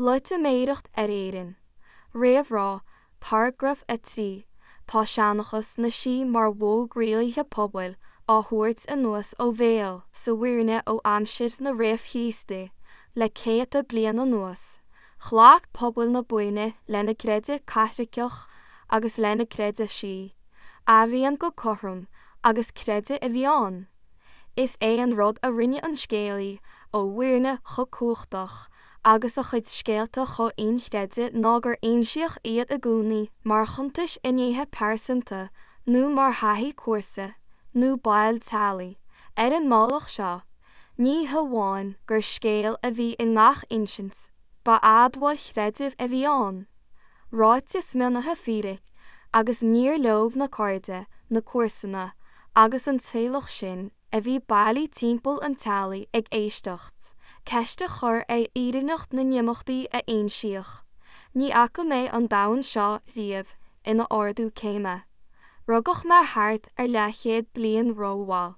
Loitiméireacht ar Éirinn. Réamhrá, Paragraf 3, Tá seanchas na sí mar mhodh rialaithe pobail á thabhairt anuas ó bhéal sa Bhoirne ó aimsir na réamh-Chríostaí le céadta bliain anuas. Ghlac pobal na Boirne lena gcreideamh Caitliceach agus lena gcreideamh sí araon go cothrom agus creideamh a bhí ann. Is é an rud a rinne an scéalaí ó Bhoirne chomh cumhachtach agus a chuid scéalta chomh inchreidte ná gur insíodh iad i gcónaí mar chuntais fhinnéithe pearsanta nó mar thaithí comharsa nó baill teaghlaigh. Ar an mbealach seo, ní hamháin gur scéal a bhí i ngach insint, ba admháil chreidimh a bhí ann, ráiteas mionnaithe fíric, agus níor leomh na cairde, na comharsana agus an teaghlach sin a bhí bailí timpeall an teallaigh ag éisteacht, ceist a chur ar fhírinneacht na n-imeachtaí a insíodh. Ní fhaca mé an domhan seo riamh ina ardú céime. Rugadh mé thart ar leathchéad bliain rómhall.